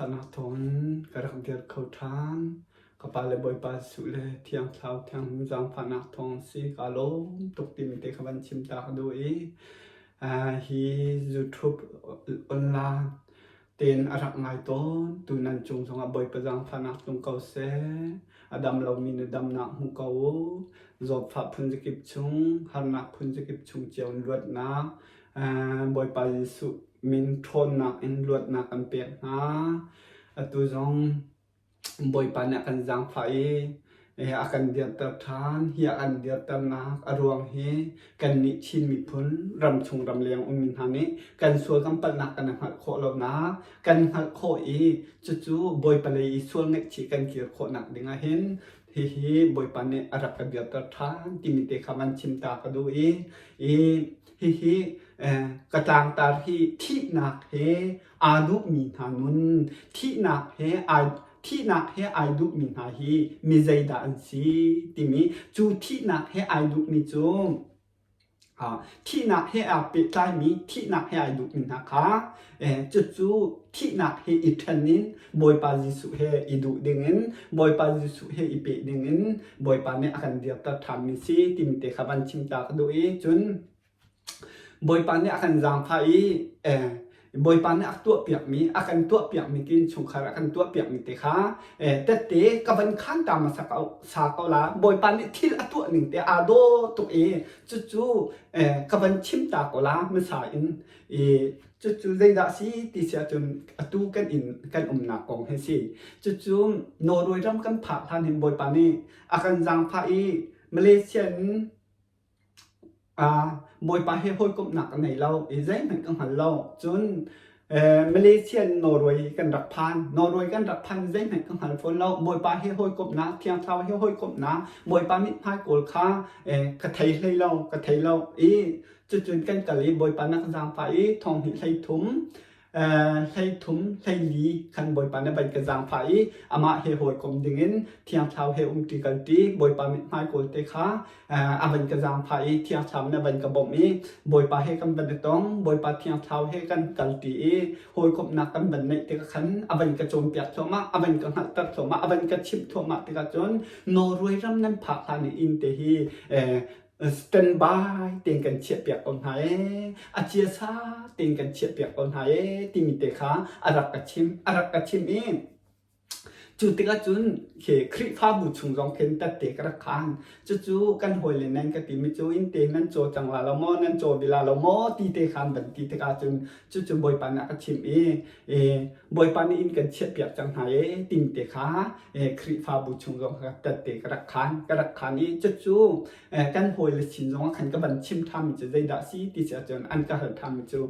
zaangfahnak thawngin ka rak dir kho ṭhan. Ka pa le Bawipa Jesuh le Thiang Thlarau Thianghlim zaangfahnak thawng si kaa lawm tuk timi te kha van chim ta ka duh i hi YouTube online tein a rak ngai tawn. Tu nan cung zongah Bawipa zaangfahnak tlung ko seh. A dam lomi na damnak hmu ko u. Zawtfah phunzakip chung, harnak phunzakip chung cio in luatnak Bawipa Jesuh min ṭhawnnak in luatnak kan pek hna. Atu zong Bawipa nih a kan zaangfah i a kan dirter ṭhan. Hi a kan dirternak a ruang hi kannih Chin miphun ramchung ramleng ummi hna nih kan sual kan palhnak kan i hngalh khawh lonak, kan hngalh khawh i cucu Bawipa lei i sual ngaihchih kan kir khawhnak ding ah hin hihi Bawipa nih a rak ka dirter ṭhan timi te kha van chim ta ka duh i, i hihi ka tlangtar hi thihnak he aa duhmi hna nun thihnak he ai thihnak he ai duhmi hna hi mi zeidah an si timi cu thihnak he ai duhmi cu thihnak he aa pehtlaimi thihnak he ai duhmi hna kha cucu thihnak he i ṭhen in Bawipa Jesuh he i duh dingin Bawipa Jesuh he i peh dingin Bawipa nih a kan dirter ṭhanmi si timi te kha van chim ta ka duh i cun Bawipa nih a kan zaangfah i Bawipa nih a tuahpiakmi a kan tuahpiakmi tiin chungkhar a kan tuahpiakmi te kha tette ka van khan ta hmasa ko sa ko la. Bawipa nih thil a tuah ning te aa dawh tuk i cucu ka van chim ta ko la hmasa in i cucu zeidah si ti si ahcun atu kan inn kan umnak kong hi si. Cucu Norway ram kan phak hlan hin Bawipa nih a kan zaangfah i Malaysia in Bawipa he hawikomhnak ka ngei lo i zeihmanh ka hngal lo. Cun Malaysia in Norway kan rak phan. Norway kan rak phan zeihmanh ka hngal fawn lo. Bawipa he hawikomhnak, Thiang Thlarau he hawikomhnak, Bawipa mithmai kawl kha ka thei hlei lo, ka thei lo. I cucun kan kal i Bawipa na ka zaangfah i thong hnih 13 13 14 khan Bawipa nih van ka zaangfah i amah he hawikom dingin Thiang Thlarau he umṭi kalṭi Bawipa mithmai kawl te kha a van ka zaangfah i Thiang Thlarau nih a van ka bawmh i Bawipa he kan van i tong Bawipa Thiang Thlarau he kan kalṭi i hawikomhnak kan van neih tikah khan a van ka cawnpiak thluahmah a van ka hngalhter thluahmah a van ka chimh thluahmah tikah cun Norway ram nan phak hlan i inn te hi standby tein kan chiahpiak ko hna ee a ciasa tein kan chiahpiak ko hna ee timi te kha a rak ka chim a rak ka chim i cu tikah cun khi Khrihfabu chung zong khin tette ka rak khan cucu kan hawile nan ka timi cu inn te nan caw cang la lo maw nan caw bi la lo maw ti te khan van ti tikah cun cucu Bawipa nih a ka chimh i Bawipa nih inn kan chiahpiak cang hna ee timi te kha Khrihfabu chung zong kha tette ka rak khan ka rak khan i cucu kan hawile sin zong ah khan ka van chim ṭhanmi cu zeidah si ti si ahcun an ka hal ṭhanmi cu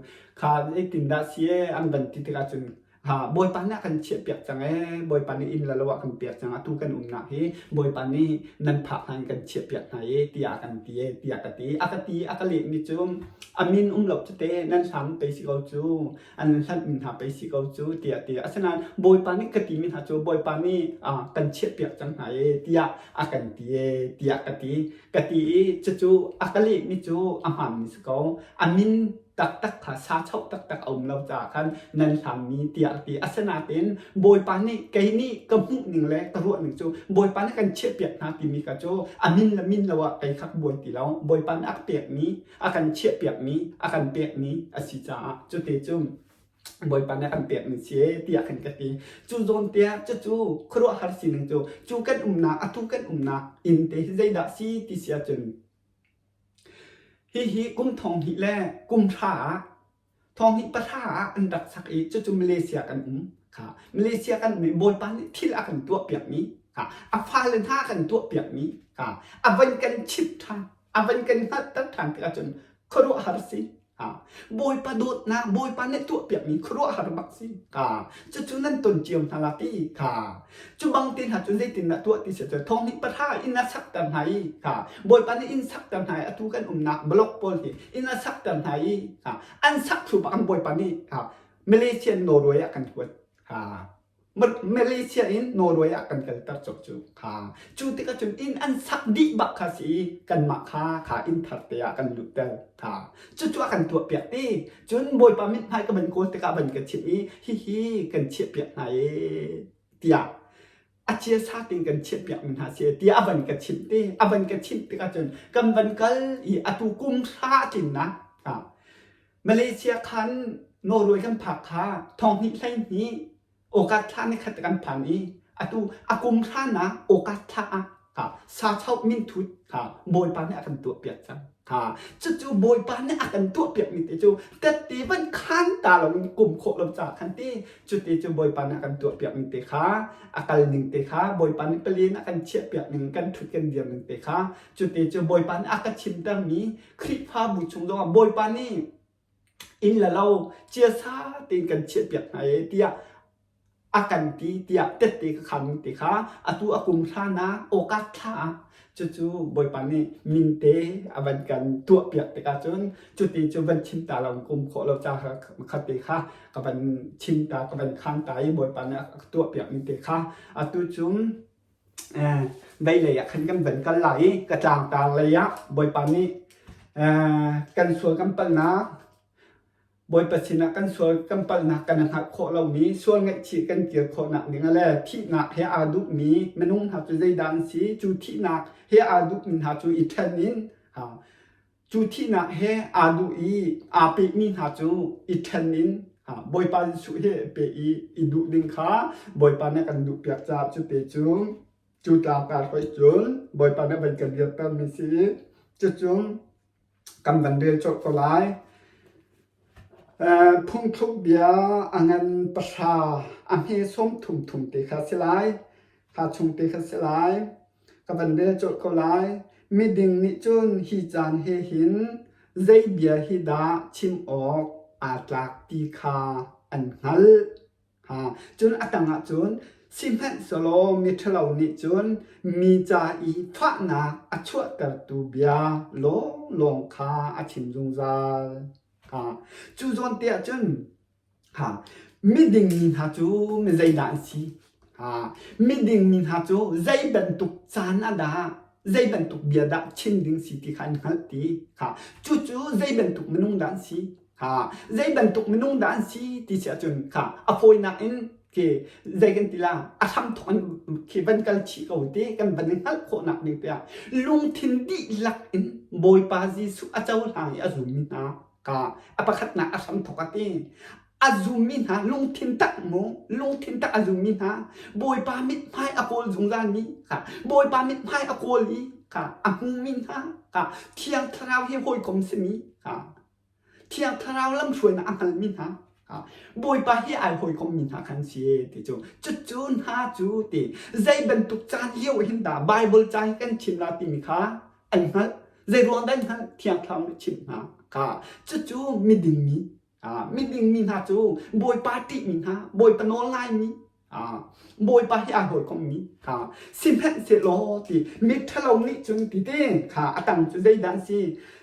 kha zeitindah si ee an van ti tikah cun Ha, Bawipa nih a kan chiahpiak cang ee. Bawipa nih inn le lo a kan pek cang. Atu kan umnak hi Bawipa nih nan phak hna in kan chiahpiak hna ee tiah a kan ti ee tiah ka ti. A ka ti a ka lehmi cu a min um lo cu te nan hlan pei si ko cu an hlanh mi hna pei si ko cu tiah a ti. Asinain Bawipa nih ka timi hna cu Bawipa nih kan chiahpiak cang hna ee tiah a kan ti ee tiah ka ti. Ka ti i cucu a ka lehmi cu a hmaanmi si ko. A min taktak kha sachoh taktak a um lo caah khan nan hlammi tiah a ti. Asinain Bawipa nih kei nih ka hmuh ning le ka ruah ning cu Bawipa nih kan chiahpiak hna timi kha cu a min le min lo ah kei kha ka buai ti lo. Bawipa nih a ka pekmi, a kan chiahpiakmi, a kan pekmi a si caah cute cu Bawipa nih a kan pekmi si ee tiah khan ka ti. Cu zawn te ah cucu khuaruahhar sining cu cu kan umnak atu kan umnak inn te hi zeidah si ti si ahcun Hihi kum 2000 le kum hra ah 2010 ah an rak sak i cucu Malaysia kan um kha. Malaysia kan um i Bawipa nih thil a kan tuahpiakmi kha a fale hna a kan tuahpiakmi kha a van kan chimh ṭhan, a van kan hngalhter ṭhan tikah cun khuaruahhar si. Bawipa dawtnak, Bawipa nih tuahpiakmi khuaruahhar bak si. Cucu nan ton cio hna la ti kha. Cu bang te hna cu zeitindah tuah ti si cu thong hnih pahra inn a sakter hna i kha Bawipa nih inn sakter hna i atu kan umnak block pawl hi inn a sakter hna i kha an sak thlu bak an Bawipa nih kha Malaysia Norway ah kan kuat. Ha. Malaysia in Norway ah kan kalter cawk cu kha cu tikah cun inn an sak dih bak kha si i kanmah kha kha inn thar te ah kan lutter kha cucu a kan tuah piak ti cun Bawipa mithmai ka van kawl tikah van ka chimh i hihi kan chiah piak hna e tiah a chiasa tein kan chiah piak mi hna si tiah a van ka chimh te a van ka chimh tikah cun kan van kal i atu kum hra tlinnak Malaysia khan Norway kan phak kha thong hnih hlei hnih Awkat thla ni khat kan phan i atu a kum hlan ah awkat thla ah ha sachoh minthut ha Bawipa nih a kan tuahpiak cang. Ha cucu Bawipa nih a kan tuahpiak mi te cu tette van khan ta lo in kum khawh lo ca khan ti cuti cu Bawipa nih a kan tuahpiak mi te kha a kal ning te kha Bawipa nih palen a kan chiahpiak ning kan thut kan dir ning te kha cuti cu Bawipa nih a ka chimter mi Khrihfabu chung zongah Bawipa nih inn le lo ciasa tein kan chiahpiak hna e tiah a kan ti tiah tette ka khan ti kha atu a kum hlan ah awkat thla ah cucu Bawipa nih minte a van kan tuahpiak tikah cun cuti cu van chim ta lo kum khawh lo ca kha te kha ka van chim ta ka van khan ta i Bawipa nih a tuahpiak mi te kha atu cun Vei ah khan kan van kal lai i ka tlangtar lei ah Bawipa nih kan sual kan palhnak Bawipa sinah kan sual kan palhnak kan hngalh khawh lomi sual ngaihchih kan kir khawhnak ding le thihnak he aa duhmi minung hna cu zeidah an si cu thihnak he aa duhmi hna cu i ṭhen in Cu thihnak he aa duh i aa pehmi hna cu i ṭhen in Bawipa Jesuh he peh i i duh ding kha Bawipa nih a kan duhpiak caah cute cu cu tlangtar hoih cun Bawipa nih a van kan dirtermi si i cucu kan van rel colh ko lai. Phungthluk bia a ngan pahra a hme sawm thum thum te kha si lai. Kha chung te kha si lai. Ka van rel colh ko lai. Miding nih cun hi caan he hin zei bia hi dah chim awk aa tlak ti kha an hngalh. Ha, cun a tangah cun sihmanhsehlaw miṭhalo nih cun mi ca i fahnak a chuahtertu bia lawnglawng kha a chim zungzal. Ha, cu zawn te ah cun Ha, miding mi hna cu mi zeidah an si? Ha, miding mi hna cu zei bantuk caan ah dah zei bantuk bia dah chim ding si ti kha an hngalh ti. Ha, cucu zei bantuk minung dah an si? Ha, zei bantuk minung dah an si ti si ahcun kha a fawinak in khi zei kan ti la a hramthawk in khi van kal chih ko ti kan van i hngalh khawhnak ding tiah lungthin dihlak in Bawipa Jesuh a cohlang i a zummi hna ka a pakhatnak a hramthawk a ti a zummi hna lungthin tak mu lungthin tak a zummi hna Bawipa mithmai a kawl zungzalmi kha Bawipa mithmai a kawl i kha a hmumi hna kha Thiang Thlarau he hawikom simi kha Thiang Thlarau lamhruainak a hngalmi hna kha Bawipa he ai hawikommi hna khan si ti cu cucu hna cu ti zei bantuk caan lio hin dah Bible ca hi kan chim la timi kha an hngalh zei ruang dah an hngalh Thiang Thlarau nih chimh hna kha cucu miding mi miding mi hna cu Bawipa ṭihmi hna Bawipa nawl ngaimi Bawipa hi aa hawikommi kha sihmanhsehlaw ti miṭhalo nih cun ti te kha a tang cu zeidah an si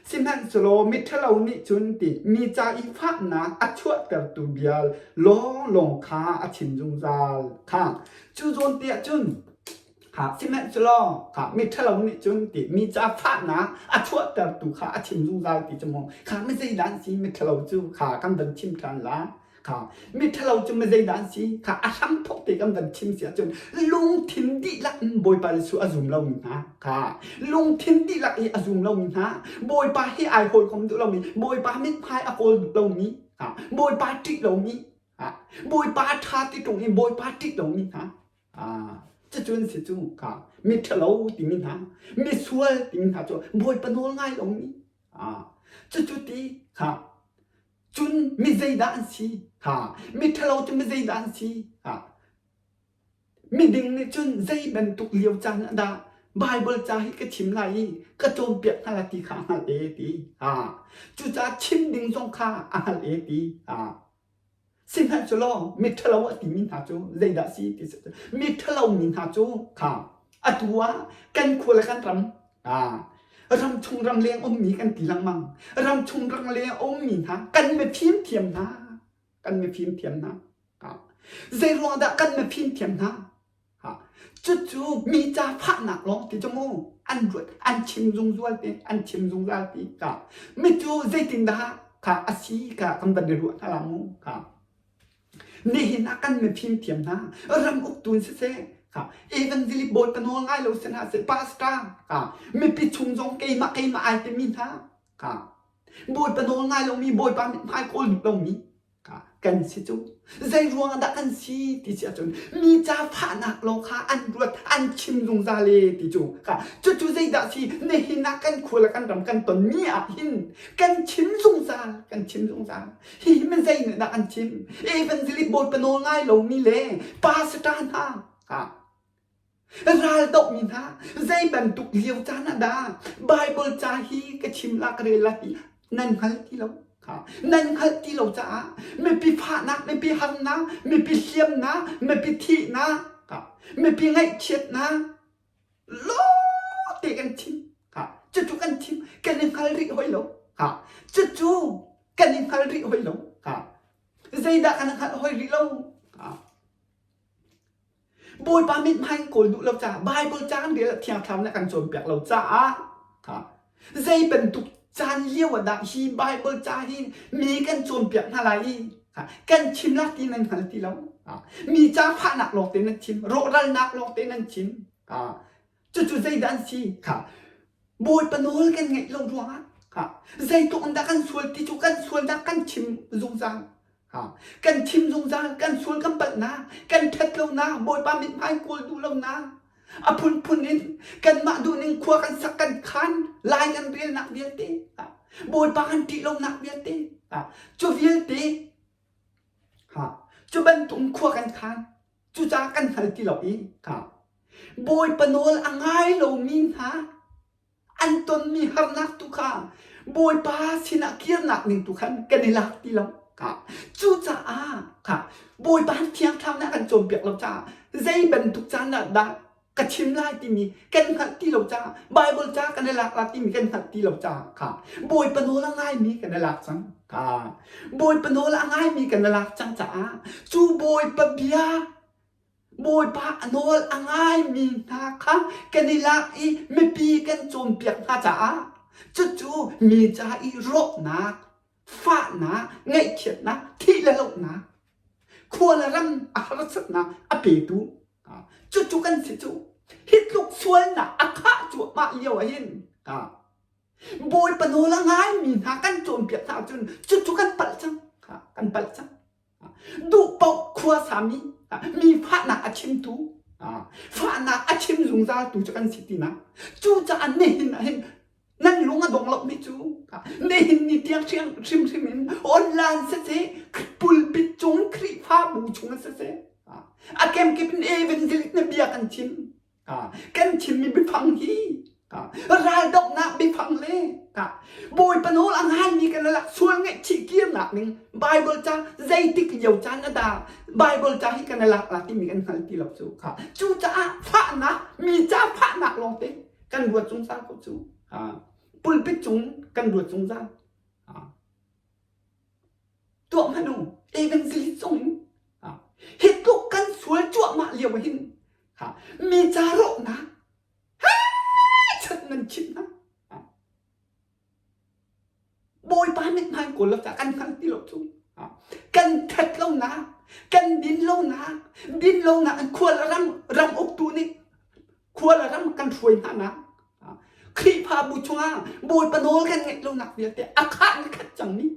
sihmanhsehlaw miṭhalo nih cun ti mi ca i fahnak a chuahtertu bia lawnglawng kha a chim zungzal kha cu zawn te ah cun kha sihmanhsehlaw kha miṭhalo nih cun ti mi ca fahnak a chuahtertu kha a chim zungzal ti cu maw kha mi zeidah an si miṭhalo cu kha kan van chim ṭhan la kha miṭhalo cu mi zeidah an si kha a hramthawk te kan van chim si ahcun lungthin dihlak in Bawipa Jesuh a zum lomi hna kha lungthin dihlak i a zum lomi hna Bawipa hi ai hawikom duh lomi Bawipa mithmai a kawl duh lomi kha Bawipa ṭih lomi kha Bawipa ṭha ti ṭung i Bawipa ṭih lomi hna cucu an si cu kha miṭhalo timi hna misual timi hna cu Bawipa nawl ngai lomi cucu ti kha Cun mi zeidah an si? Ha, miṭhalo cu mi zeidah an si? Ha, miding nih cun zei bantuk lio caan ah dah Baibal ca hi ka chim lai i ka cawnpiak hna lai ti kha a hngalh e ti. Ha, cucaah chim ding zong kha a hngalh e ti. Ha, sihmanhsehlaw miṭhalo a timi hna cu zeidah si ti si miṭhalo mi hna cu kha atu ah kan khua le kan ram Ramchung ramleng ummi kan ti lengmang. Ramchung ramleng ummi hna kan mifim thiam hna. Kan mifim thiam hna. Zei ruang dah kan mifim thiam hna? Cucu mi ca fahnak lawng ti cu mu an ruat an chim zungzal ti an chim zungzal ti ka mi cu zeitindah kha a si ka kan van i ruah hna la mu ka nihin ah kan mifim thiam hna ram uktu in siseh ka evangelist bawi ka nawl ngai lo si hna seh pastor ka mipi chung zong keimah keimah ai timi hna ka bawipa nawl ngai lomi bawipa mithmai kawl duh lomi kan si cu. Zei ruangah dah kan si ti si ahcun mi ca fahnak lawng kha an ruat an chim zungzal e ti cu kha cucu zeidah si nihin ah kan khua le kan ram kan tonmi ah hin kan chim zungzal kan chim zungzal hi hi mi zei nih dah an chim evangelist bawipa nawl ngai lomi le pastor hna ha Ral dohmi hna zei bantuk lio caan ah dah Baibal ca hi ka chim la ka rel la ti nan hngal ti lo. Nan hngalh ti lo caah mipi fahnak, mipi harnak, mipi hliamnak, mipi thihnak, mipi ngaihchiatnak lawngte kan chim. Cucu kan chim kan i hngal rih hoi lo. Cucu kan i hngal rih hoi lo. Zeidah kan hngalh hoi rih lo. Bawipa mithmai in kawl duh lo caah Baibal ca kan rel ah Thiang Thlarau nih a kan cawnpiak lo caah zei bantuk caan lio ah dah hi Baibal ca hi mi kan cawnpiak hna lai i kan chim la ti nan hngal ti lo. Mi ca fahnak lawngte nan chim, rawhralnak lawngte nan chim. Cucu zeidah an si? Bawipa nawl kan ngaih lo ruangah zeitluk in dah kan sual ti cu kan sualnak kan chim zungzal. Kan chim zungzal, kan sual kan palhnak, kan ṭhat lonak, Bawipa mithmai kawl duh lonak, a phunphun in kanmah duhning khua kan sak kan khan, lai kan relnak vialte, Bawipa kan ṭih lonak vialte, cu vialte, cu bantuk khua kan khan, cucaah kan hngal ti lo i Bawipa nawl a ngai lomi hna an tonmi harnak tu kha Bawipa sinah kirnak ning tu khan kan i lak ti lo. Cucaah kha Bawipa Thiang Thlarau nih a kan cawnpiak lo caah zei bantuk caan ah dah ka chim lai timi kan hngalh ti lo caah Bible ca kan i lak la timi kan hngalh ti lo caah kha Bawipa nawl a ngaimi kan i lak cang. Kha Bawipa nawl a ngaimi kan i lak cang caah cu Bawipa bia Bawipa a nawl a ngaimi hna kha kan i lak i mipi kan cawnpiak hna caah cucu mi ca i rawhnak, fahnak, ngaihchiatnak, thih le lohnak, khua le ram a harsatnak a petu cucu kan si cu. Hi tluk sualnak a khah cuahmah lio ah hin Bawipa nawl a ngaimi hna kan cawnpiak hna ahcun cucu kan palh cang. Kan palh cang. Duh paoh khua sami mi fahnak a chimtu fahnak a chim zungzaltu cu kan si tinak cucaah nihin ah hin nan lung a dong lomi cu nihin ni tiang hrimhrim in online siseh pulpit cung Khrihfabu chung siseh a kemkip in evangelist na bia kan chim Kan chimmi biafang hi raldohnak biafang le Bawipa nawl a ngaimi kan lak sual ngaihchih kirnak ning Bible ca zeitik lio caan a dah Bible ca hi kan lak la timi kan hngal ti lo cu kha cucaah fahnak mi ca fahnak lawngte kan ruat zungzal ko cu pulpit cung kan ruat zungzal tuah hmanh u evangelist zong in hi tluk kan sual cuahmah lio ah hin mi ca rawhnak chat nan chimh hna Bawipa mithmai kawl lo kan hngal ti lo cu kan that lonak kan din lonak din lonak khual ram ram uktu nih khual ram kan hruai hna nak Khrihfabu chungah Bawipa nawl kan ngeih lonak vialte a khah in khat cangmi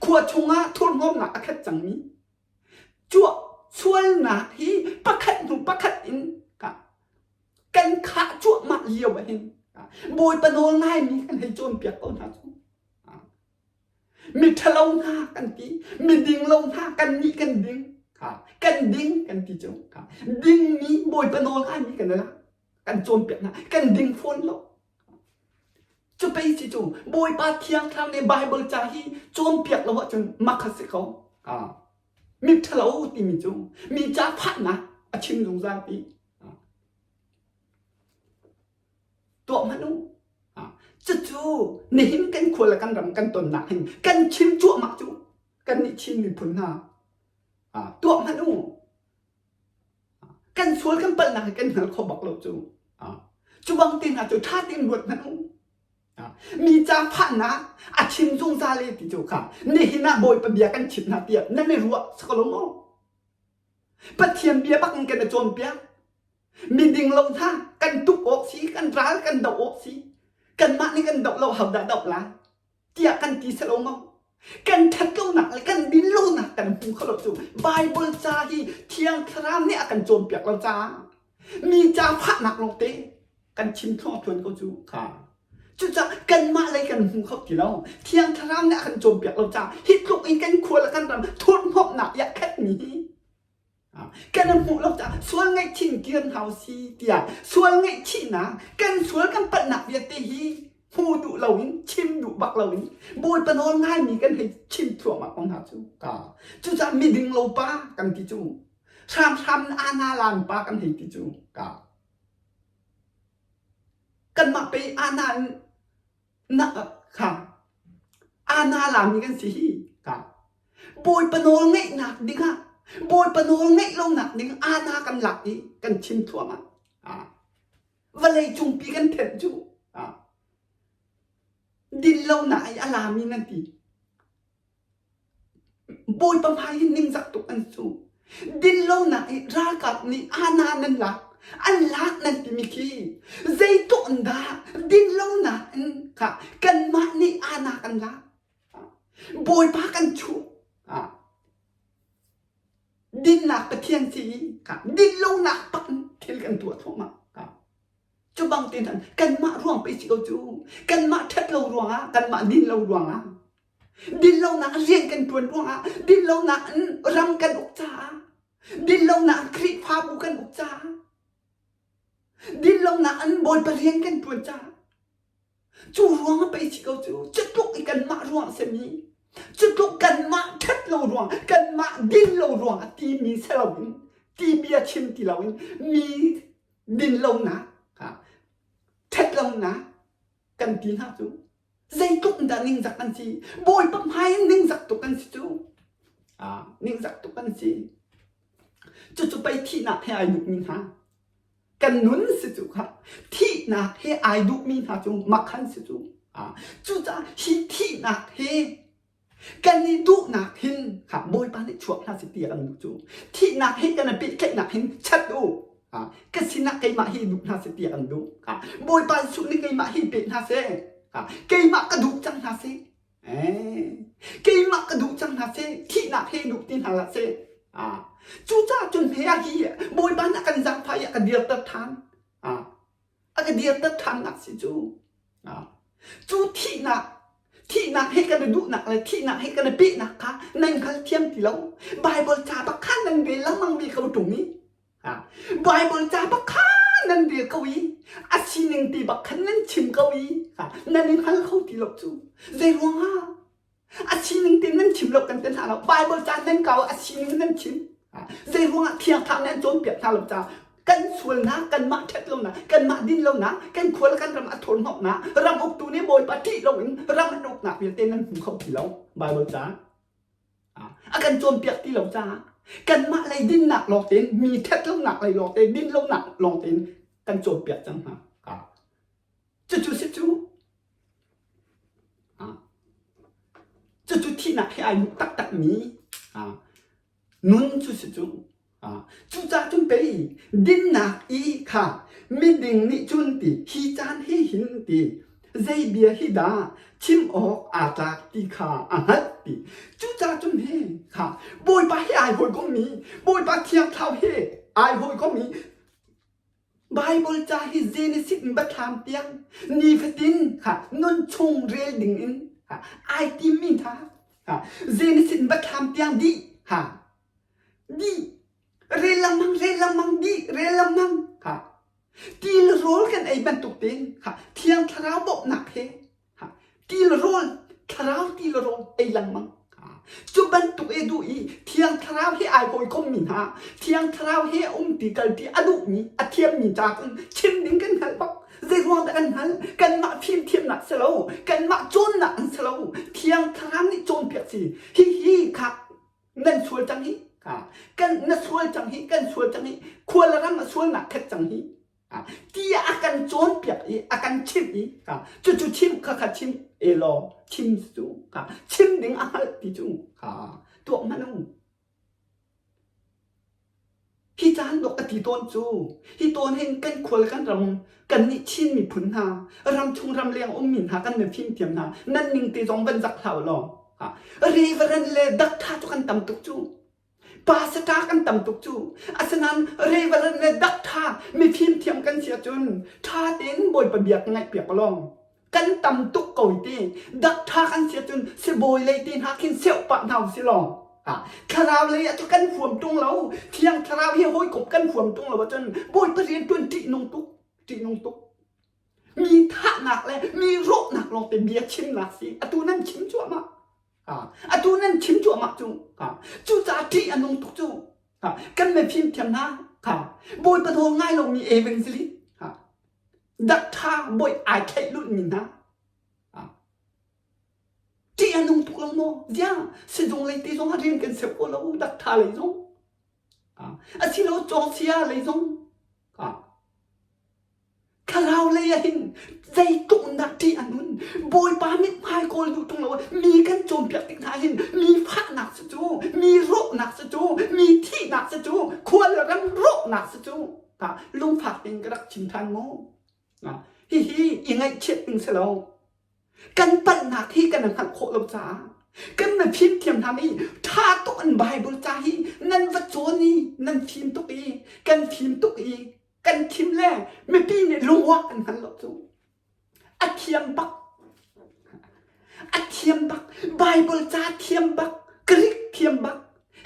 khua chungah thurhnawmnak a khat cangmi cuah sualnak hi pakhat hnu pakhat in kan khah cuahmah lio ah hin Bawipa nawl ngaimi kan hei cawnpiak ko hna cu mi ṭhalo hna kan ti mi ding lo hna kan nih kan ding kan ding kan ti cu dingmi Bawipa nawl ngaimi kan la kan cawnpiak hna kan ding fawn lo cu pei si cu Bawipa Thiang Thlarau nih Bible ca hi cawnpiak lo ahcun mak a si ko mi ṭhalo timi cu mi ca phahnak a chim zungzal ti tuah hmanh u cucu nihin kan khua le kan ram kan tonnak hin kan chim cuahmah cu kan nih Chin miphun hna tuah hmanh u. Kan sual kan palhnak hi kan hngal kho bak lo cu. Cu bang te hna cu ṭha tein ruat hmanh u. Mi ca fahnak a chim zungzal e ti cu kha nihin ah Bawipa bia kan chimh hna tiah nan i ruah saka lo maw? Pathian bia bak in kan i cawnpiak. Miding lo hna kan tuk awk si, kan ral kan doh awk si. Kanmah nih kan doh lo hodah doh lai tiah kan ti selo maw? Kan ṭhat lonak le kan din lonak kan hmu kho lo cu Bible ca hi Thiang Thlarau nih a kan cawnpiak lo caah mi ca fahnak lawngte kan chim thluangthluan ko cu kha. Cucaah kanmah lei kan hmu kho ti lo. Thiang Thlarau nih a kan cawnpiak lo caah hi tluk in kan khua le kan ram thurhnawmhnak i a khatmi hi kan hmuh lo caah sual ngaihchin kir hna si tiah sual ngaihchihnak kan sual kan palhnak vialte hi hmu duh loin chim duh bak loin Bawipa nawl ngaimi kan hei chim thluahmah ko hna cu ka cucaah miding lo pa kan ti cu hramhram ana lan pa kan hei ti cu ka kanmah pe ana na kha ana lami kan si hi ka Bawipa nawl ngeihnak dingah Bawipa nawl ngeih lonak ding ana kan lak i kan chim thluahmah. Vawlei cungpi kan thenh cu din lonak i a lami nan ti. Bawipa hmai hin ningzak tuk an su. Dinlonak i ralkap nih ana nan lak, an lak nan timi khi zeitluk in dah dinlonak in kha kanmah nih ana kan lak. Bawipa kan chuh. Dinnak Pathian si i dinlonak pak in thil kan tuah thluahmah. Cu bang te hna kanmah ruang pei si ko cu. Kanmah ṭhat lo ruangah, kanmah din lo ruangah Dinlonak rian kan ṭuan ruangah dinlonak in ram kan uk caah dinlonak in Khrihfabu kan uk caah dinlonak in Bawipa rian kan ṭuan caah cu ruang ah pei si ko cu cutluk i kanmah ruang a simi cutluk kanmah ṭhat lo ruang kanmah din lo ruang ah timi si loin ti bia chim ti loin mi dinlonak ṭhat lonak kan ti hna cu Zeitluk in dah ningzak an si? Bawipa hmai in ningzak tuk an si cu. Ah, ningzak tuk an si. Cucu pei thihnak he ai duhmi hna. Kan nun si cu kha. Thihnak he ai duhmi hna cu makhan si cu. Ah, cucaah hi thihnak he kan i duhnak hin kha Bawipa nih chuak hna seh ti a kan duh cu. Thihnak he kan i pehtlaihnak hin chat u. Ka sinah keimah hi duh hna seh ti a kan duh. Bawipa Jesuh nih keimah hi pe hna seh. Keimah ka duh cang hna seh. Keimah ka duh cang hna seh. Thihnak he duh ti hna hlah seh. Cucaah cun hme ah hi Bawipa nih a kan zaangfah i a ka dirter ṭhan. A ka dirter ṭhannak si cu. Cu thihnak thihnak he kan i duhnak le thihnak he kan i pehnak kha nan hngal thiam ti lo. Bible ca bak khan nan rel lengmang ve ko ṭung i. Bible ca bak khan nan rel ko i a sining te bak khan nan chim ko i nan i hngal kho ti lo cu. Zei ruangah? A sining te nan chim lo kan ti hna lo. Bible ca nan kau a sining nan chim. Zei ruangah thiang thlarau nih an cawnpiak hna lo caah kan sualnak, kanmah ṭhat lonak, kanmah din lonak, kan khua le kan ram a thurhnawmhnak, ram uktu nih Bawipa ṭih loin ram an uknak vialte nan hmu kho ti lo. Bible ca a kan cawnpiak ti lo caah kanmah lei dinnak lawng tein mi ṭhat lonak lei lawng tein din lonak lawng tein kan cawnpiak cang hna. Cucu si cu Cucu thihnak he ai duh taktakmi nun cu si cu. Cucaah cun pei dinnak i kha miding nih cun ti hi caan hi hin ti zei bia hi dah chim awk aa tlak ti kha a hngalh ti. Cucaah cun hi kha Bawipa he ai hawikommi Bawipa Thiang Thlarau he ai hawikommi Baibal ca hi Genesis in biathlam tiang nifatin kha nun chung rel ding in ha, ai timmi hna ha, Genesis in biathlam tiang dih ha, dih rel lengmang rel lengmang dih rel lengmang ha, ti le rawl kan ei bantuk tein ha, Thiang Thlarau bawmhnak he Ti le rawl, thlarau ti le rawl ei lengmang. Cu bantuk i duh i Thiang Thlarau he ai hawikommi hna, Thiang Thlarau he umti kalti a duhmi, a thiammi ca cun chim ding kan hngalh bak. Zei ruang dah kan hngalh? Kanmah fimthiamnak si lo, kanmah cawnnak an si lo. Thiang Thlarau nih cawnpiak si. Hihi kha nan sual cang hi. Kan na sual cang hi, kan sual cang hi. Khual le ram a sualnak khat cang hi. Tiah a kan cawnpiak i a kan chimh i cucu chim kha kha chim e law chim cu chim ding a hngalh ti cu tuah hmanh u. Hi caan dawh ka ti tawn cu hi tawn hin kan khual kan ram kan nih Chin miphun hna ramchung ramleng ummi hna kan nan fimthiam hna nan ning te zong van zak hlah law Reverend le Doctor cu kan tam tuk cu Pastor kan tam tuk cu asinain Reverend le Doctor mifim thiam kan si ahcun ṭha tein Bawipa bia ka ngaihpiak law kan tam tuk ko ti Doctor kan si ahcun sibawi lei te hna khin seuh pah hna usih law thlarau lei ah cu kan huam ṭung lo thiang thlarau hi hawikom kan huam ṭung lo ahcun Bawipa rian ṭuan ṭihnung tuk ṭihnung tuk mi thahnak le mi rawhnak lawngte bia chimnak si atu nan chim cuahmah Atu nan chim cuahmah cu cucaah ṭih a nung tuk cu kan mifim thiam hna Bawipa nawl ngai lomi evangelist dakṭha bawi ai thlaih lulhmi hna ṭih a nung tuk lo maw? Ziah sizung lei te zong ah rian kan seuh ko lo dakṭha lei zong asilo cawngsia lei zong Thlarau lei ah hin zeitluk dah ṭih a nun. Bawipa mithmai kawl duh ṭung lo mi kan cawnpiak tik hna hin mi fahnak si cu, mi rawhnak si cu, mi thihnak si cu, khual ram rawhnak si cu. Lungfak tein ka rak chim ṭhan mu. Hihi i ngaihchiat ding si lo. Kan palhnak hi kan hngalh khawh lo caah kan na fimthiam hna nih ṭha tuk in Bible ca hi nan va cawn i nan fim tuk i kan fim tuk i kan thim le mipi nih lungwak an hngal lo cu a thiam bak a thiam bak Bible ca thiam bak Greek thiam bak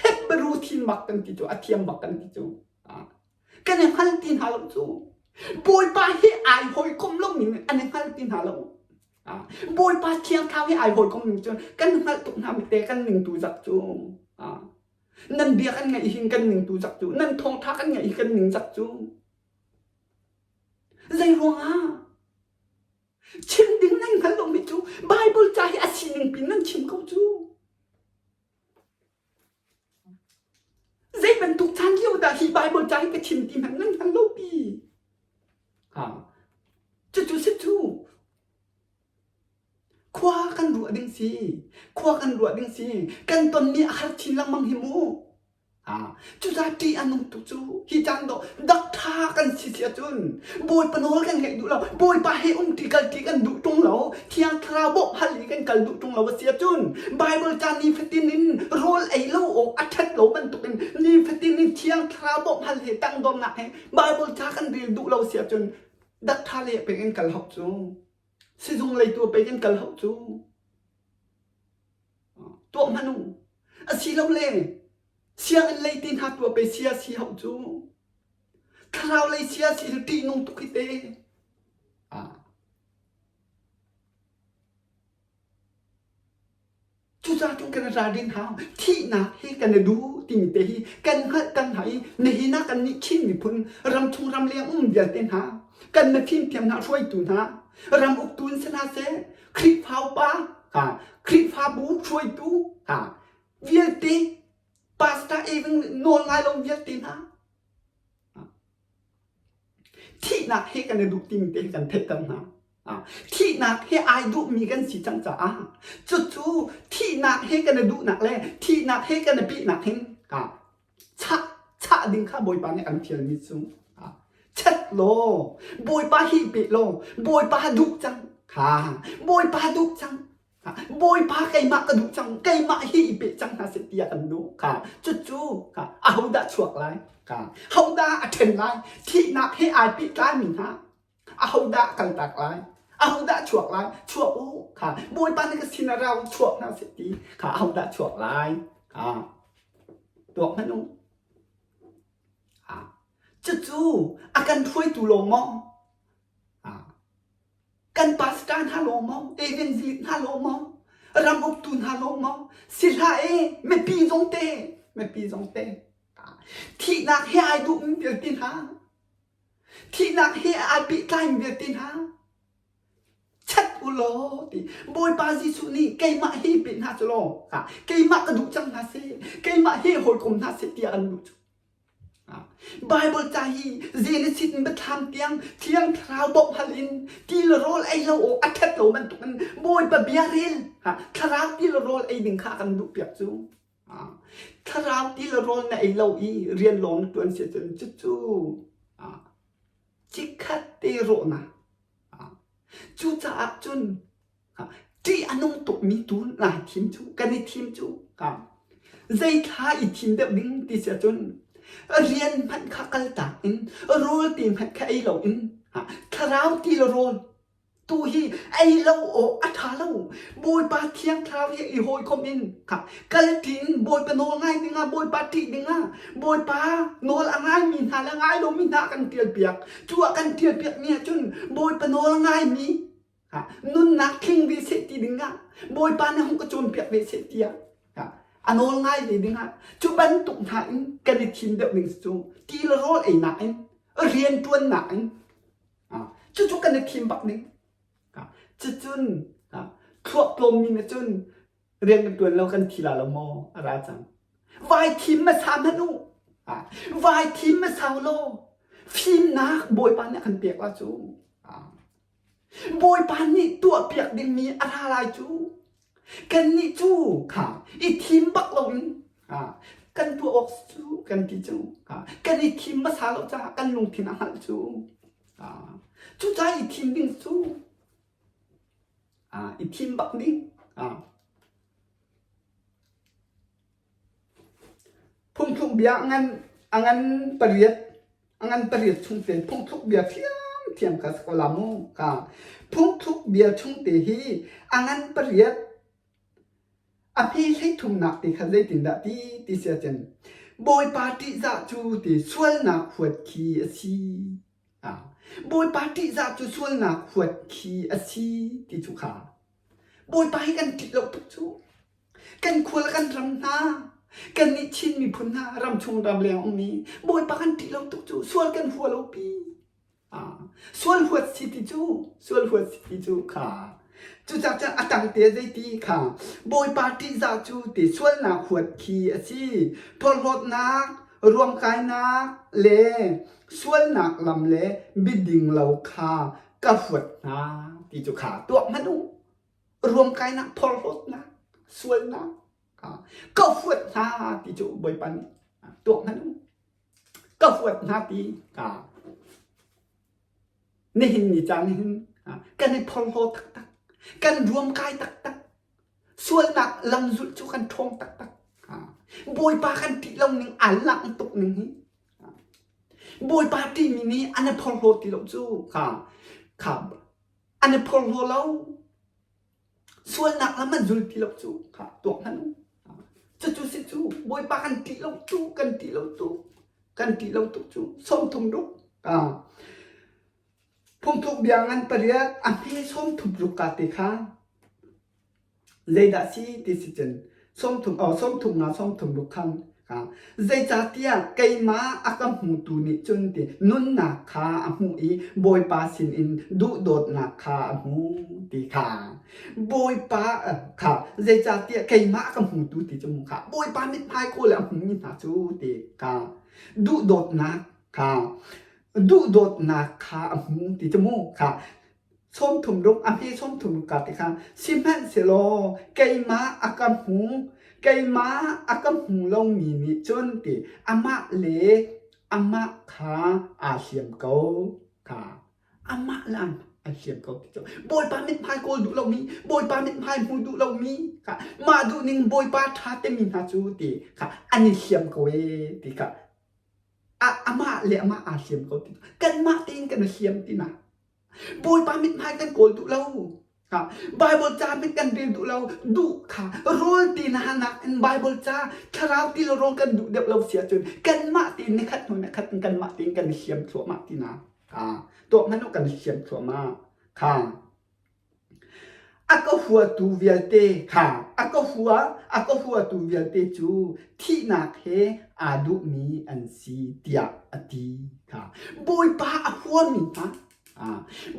Hebrew thiam bak kan ti cu a thiam bak kan ti cu kan i hngal ti hna lo cu Bawipa hi ai hawikom lo ning an i hngal ti hna lo Bawipa thiang thlau hi ai hawikom ning cun kan hngalh tuk hna mite kan ning tu zak cu Nan bia kan ngaih hin kan ning tu zak cu, nan thawngṭha kan ngaih hi kan ning zak cu. Zei ruangah? Chim ding nan hngal lomi cu Bible ca hi a sining pin nan chim ko cu. Zei bantuk caan lio dah hi Bible ca hi ka chim ti hmanh nan hngal lo pi. Ha. Cucu si cu. Khua kan ruah ding si. Khua kan ruah ding si. Kan tonmi a har chin lengmang hi mu. Cucaah ṭih a nung tuk cu. Hi caan dawh dak ṭha kan si si ahcun Bawipa nawl kan ngaih duh lo. Bawipa he umṭi kalṭi kan duh ṭung lo. Thiang Thlarau bawmh hal i kan kal duh ṭung lo a si ahcun Bible ca nifatin in rawl ei lo awk a ṭhat lo bantukin nifatin in Thiang Thlarau bawmh hal he tangdornak he Bible ca kan rel duh lo si ahcun dak ṭha le pek in kal hau cu. Sizung lei tu pei kan kal hau cu. Tuah hmanh u. Asilole sianginn lei te hna tuah pe sia si hau cu. Thlarau lei sia si cu ṭihnung tuk hi te. Cucaah cun kan i ralrin hau. Thihnak hi kan i duh timi te hi kan hngalh kan hna i nihin ah kannih Chin miphun ramchung ramleng um vialte hna kan mifimthiam hna hruaitu hna ram uktu in si hna seh Khrihfa upa ha Khrihfabu hruaitu ha vialte pastor even nawl ngai lo vialte hna Thihnak he kan i duh timi te hi kan theihter hna. Thihnak he ai duhmi kan si cang caah cucu thihnak he kan i duhnak le thihnak he kan i pehnak hin chah chah ding kha Bawipa nih a kan fialmi cu chat law Bawipa hi pe law Bawipa duh cang kha Bawipa duh cang Bawipa keimah ka duh cang keimah hi i pe cang hna seh tiah kan duh kha cucu kha ahodah chuak lai kha hodah a ṭhen lai thihnak he ai pehtlaimi hna ahodah a kaltak lai ahodah chuak lai chuak u kha Bawipa nih ka sin ah ra u chuak hna seh ti kha ahodah chuak lai kha tuak hmanh u cucu a kan hruaitu lawng maw Kan pastor hna lawng maw? Evangelist hna lawng maw? Ram uktu hna lawng maw? Si hlah e, mipi zong te, mipi zong te. Thihnak he ai duhmi vialte hna, thihnak he ai pehtlaimi vialte hna, chat u law ti Bawipa Jesuh nih keimah hi pe hna cu law keimah ka duh cang hna seh keimah he hawikom hna seh tiah an duh cu. Bible ca hi Genesis in Biathlam tiang Thiang Thlarau bawmh hal in ti le rawl ei lo awk a ṭhat lo bantukin Bawipa bia rel thlarau ti le rawl ei ding kha kan duh piak cu. Thlarau ti le rawl na ei lo i rian lawng na ṭuan si ahcun cucu chikkhat te rawhnak. Cucaah cun ṭih a nung tukmi tu naa thim cu kan i thim cu zei thla i thim deuh ding ti si ahcun rian hmanh kha kaltak in rawl ti hmanh kha ei loin thlarau ti le rawl tu hi ei lo awk a ṭha lo. Bawipa Thiang Thlarau he i hawikom in kal ṭin Bawipa nawl ngai dingah Bawipa ṭih dingah Bawipa nawl a ngaimi hna le ngai lomi hna kan ṭialpiak. Cu ah kan ṭialpiakmi ahcun Bawipa nawl a ngaimi nunnak tling ve seh ti dingah Bawipa nih hung ka cawnpiak ve seh tiah a nawl ngai ve dingah cu bantuk hna in kan i thim deuh ding cu ti le rawl einak in rian ṭuannak in Cucu kan i thim bak ning. Cucun thluak tlawmmi nih cun rian kan ṭuan lo kan thi la lo maw a ra cang. Vai thim hmasa hmanh u. Vai thim hmasa u law fimnak Bawipa nih a kan pek la cu. Bawipa nih tuahpiak dingmi a ra lai cu. Kannih cu kha i thim bak loin kan tuah awk cu kan ti cu kan i thim hmasa lo caah kan lungthin a hngalh cu. Cucaah i thim ding cu i thim bak ding. Phungthluk bia a ngan a ngan pariat a ngan pariat chung te phungthluk bia ṭhiamṭhiam kha si ko la mu ka phungthluk bia chung te hi a ngan pariat a hme hleithumnak te kha zeitindah ti ti si ahcun Bawipa ṭihzah cu ti sualnak huat khi a si. Bawipa ṭihzah cu sualnak huat khi a si ti cu kha Bawipa hi kan ṭih lo tuk cu. Kan khua le kan ram hna, kannih Chin miphun hna ramchung ramleng ummi Bawipa kan ṭih lo tuk cu sual kan hua lo pi. Ah, sual huat si ti cu, sual huat si ti cu kha. Cucaah cun a tangte zeiti kha Bawipa ṭihzah cu ti sualnak huat khi a si. Phorhlawtnak, ruamkainak le sualnak lam le biading lo kha ka huat hna ti cu kha tuak hmanh u. Ruamkainak, phorhlawtnak, sualnak ka huat hna ti cu Bawipa nih tuak hmanh u. Ka huat hna ti ka nihin ni caan hin kan i phorhlaw taktak, kan ruamkai taktak, sualnak lam zulh cu kan ṭhawng taktak. Bawipa kan ṭih lo ning aa langh tuk ning hi. Bawipa ṭihmi nih an i phorhlaw ti lo cu kha kha an i phorhlaw lo. Sualnak lam an zul ti lo cu kha tuak hmanh u. Cucu si cu Bawipa kan ṭih lo tu kan ṭih lo tu kan ṭih lo tuk cu 30 ruk. Phungthuk bia ngan pariat a hme 30 ruk ka te kha Zeidah si ti si cun 30 oh 30 nga 30 ruk khan kha zeicahtiah keimah a ka hmutu nih cun ti nunnak kha a hmuh i Bawipa sinin duhdawtnak kha a hmu ti kha Bawipa kha zeicahtiah keimah a ka hmutu ti cu mu kha Bawipa mithmai kawl a hmumi hna cu ti kha duhdawtnak kha duhdawtnak kha a hmu ti cu mu kha 30 ruk a hme 30 ruk ka ti kha sihmanhsehlaw keimah a ka hmu keimah a ka hmu lomi nih cun ti amah le amah kha aa hliam ko kha amah le an hliam ko ti cu Bawipa mithmai kawl duh lomi Bawipa mithmai hmu duh lomi kha mah duh ning Bawipa ṭha timi hna cu ti kha an i hliam ko ee ti kha amah le amah aa hliam ko ti kanmah tein kan i hliam ti na Bawipa mithmai kan kawl duh lo. Bible ca hmanh kan rel duh lo. Duh kha rawl ti na nak in Bible ca thlarau ti le rawl kan duh deuh lo si ahcun kanmah tein nikhat hnu nikhat in kanmah tein kan i hliam thluahmah ti na. Tuah hmanh u kan i hliam thluahmah. Kha a ka huatu vialte kha a ka hua a ka huatu vialte cu thihnak he aa duhmi an si tiah a ti kha Bawipa a huami hna.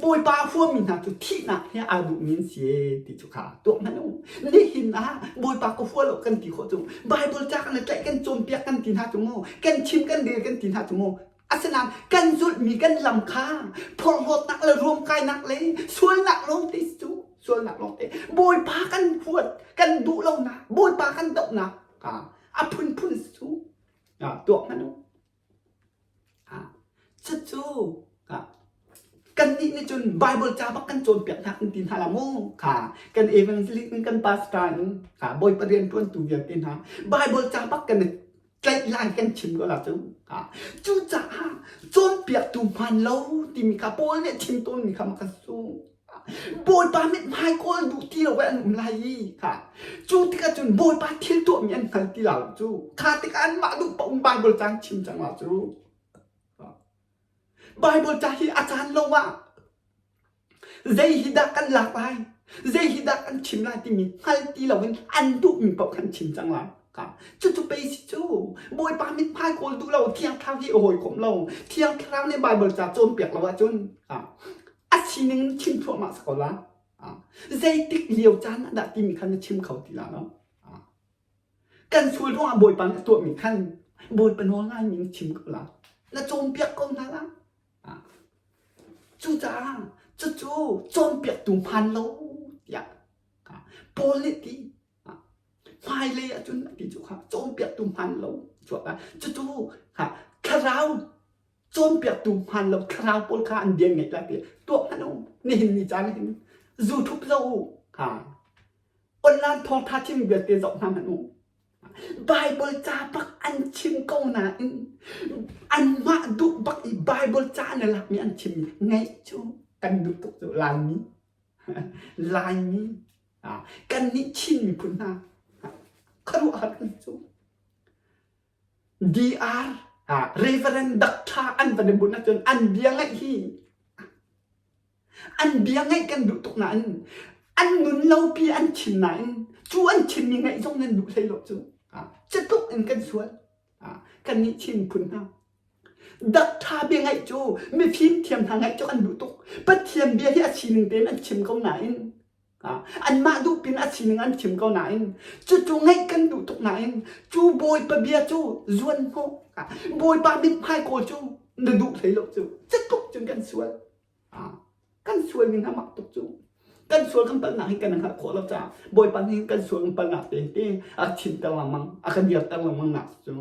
Bawipa a huami hna cu thihnak he aa duhmi an si ti cu kha tuak hmanh u. Nihin ah Bawipa ka hua lo kan ti khawh cu Bible ca kan tlaih kan cawnpiak kan ti hna cu mu kan chim kan rel kan ti hna cu mu asinain kan zulhmi kan lam kha phorhlawtnak le ruamkainak le sualnak lawngte cu sualnak lawngte Bawipa kan huat kan duh lonak Bawipa kan dohnak a phunphun cu tuak hmanh u. Cucu kannih nih cun Baibal ca bak kan cawnpiak hna kan ti hna la mu. Kha kan evangelist in kan pastor in kha Bawipa rianṭuantu vialte hna Baibal ca bak kan i tlaih lai kan chim ko la cu. Cucaah cawnpiaktu hmaan lo timi kha Paul nih a chim tawnmi kha mak a si. Bawipa mithmai kawl duh ti lo an um lai i kha cu tikah cun Bawipa thil tuahmi an hngal ti lo cu kha tikah anmah duh paoh in Bible caan chim cang la cu Bible ca hi a caan lo ah zei hi dah kan lak lai zei hi dah kan chim lai timi hngal ti lo in an duhmi paoh kan chim cang lai kha cucu pei si cu Bawipa mithmai kawl duh lo Thiang Thlarau hi a hawikom lo Thiang Thlarau nih Bible ca cawnpiak lo ahcun a sining in chim thluahmah si ko la. Zeitik lio caan ah dah timi khan na chim kho ti la lo. Kan sual ruangah Bawipa nih a tuahmi khan Bawipa nawl ngaimi in chim ko la. Na cawnpiak ko hna la. Cucaah cucu cawnpiaktu hmaan lo tiah Paul nih ti hmailei ahcun a ti cu kha cawnpiaktu hmaan lo chuak ah cucu kha thlarau cawnpiaktu hmaan lo thlarau pawl kha an bia ngaih lai ti tuah hmanh u nihin ni caan hin YouTube zoh u ha online thawngtha chim vialte zoh hna hmanh u Bible ca bak an chim ko nain anmah duh bak i Bible ca na lakmi an chimmi ngaih cu kan duh tuk cu Laimi Laimi kannih Chin miphun hna khuaruahhar kan cu DR Reverend Doctor an van i bunh ahcun an bia ngaih hi an bia ngaih kan duh tuk nain an nun lopi an chim nain cu an chimmi ngaih zong nan duh hlei lo cu cutluk in kan sual kannih Chin phun hna Doctor bia ngaih cu mifim thiam hna ngaih cu an duh tuk Pathian bia hi a sining tein an chim ko nain Anmah duh pin a sining an chim ko nain cucu ngaih kan duh tuk nain cu Bawipa bia cu zuan hnawh Bawipa mithmai kawl cu na duh hlei lo cu cutluk cun kan sual kan sual ning a mak tuk cu kan sual kan palhnak hi kan hngalh khawh lo caah Bawipa nih kan sual kan palhnak te te a chimter lengmang a kan dirter lengmang nak cu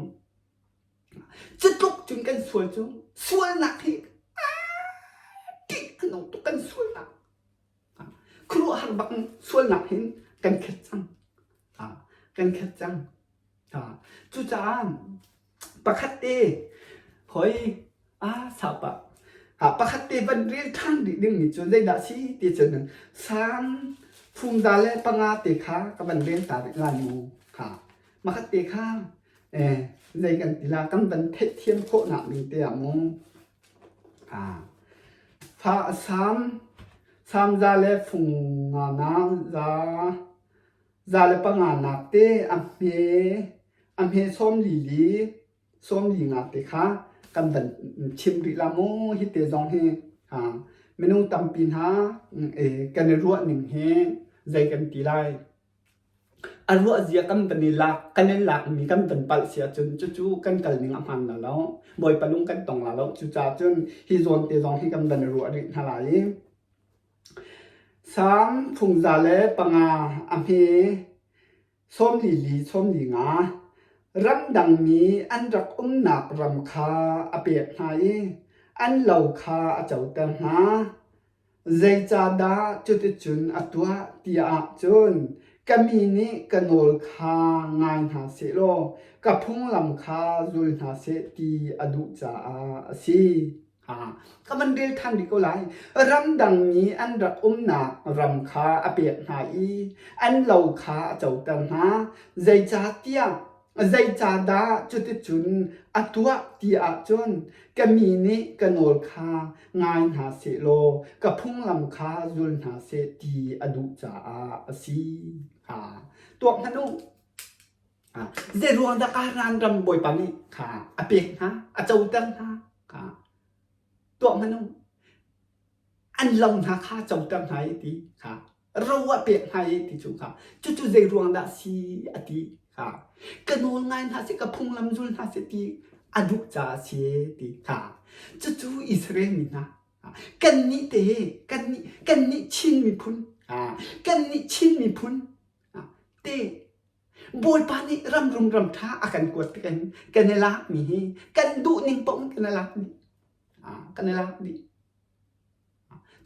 cutluk cun kan sual cu sualnak hi ṭih a nung tuk kan sualnak Khuaruahhar bak sualnak hin kan khat cang. Kan khat cang. Cucaah pakhat te hoi ah sapa pakhat te van rel ṭhan rih dingmi cu zeidah si ti cun Salm phungza le panga te kha ka van rel ta rih lai mu. Kha makhat te kha eh zei kan ti la kan van theihthiam khawhnak ding te ah mu Fa a sam, samza le fung nga na za, za le panga nak te a hme, a hme sawm li li, sawm li nga te kha kan van chim rih la mu hi te zong hi ha minung tampi hna e, kan i ruah ning hi zei kan ti lai. A ruahzia kan van i lak, kan i lakmi kan van palh si ahcun cucu kan kal ning a hmaan la lo. Bawipa lung kan tong la lo. Cucaah cun hi zawn te zong hi kan van i ruah rih hna lai i Salm phungza le panga a hme sawmli li sawmli nga ramdangmi an rak umnak ram kha a pek hna i an lo kha a coter hna. Zeicahdah cuticun a tuah ti ahcun ka mi nih ka nawl kha ngai hna sehlaw ka phunglam kha zul hna seh ti a duh caah a si. Ka van rel ṭhan rih ko lai. Ramdangmi an rak umnak ram kha a pek hna i an lo kha a coter hna. Zeicahtiah Zeicahdah cuticun a tuah ti ahcun ka mi nih ka nawl kha ngai hna sehlaw ka phunglam kha zul hna seh ti a duh caah a si. Ha tuak hmanh u. Zei ruang dah Kanaan ram Bawipa nih kha a pek hna, a coter hna? Kha tuah hmanh u. An lo hna kha coter hna i ti kha ro ah pek hna i ti cu kha cucu zei ruang dah si a ti kha ka nawl ngai hna seh ka phunglam zul hna seh ti a duh caah a si ti kha cucu Israel mi hna kannih te kannih kannih Chin miphun kannih Chin miphun te Bawipa nih ram rum ram ṭha a kan kuat tik in kan i lakmi hi kan duh ning paoh in kan i lak dih kan i lak dih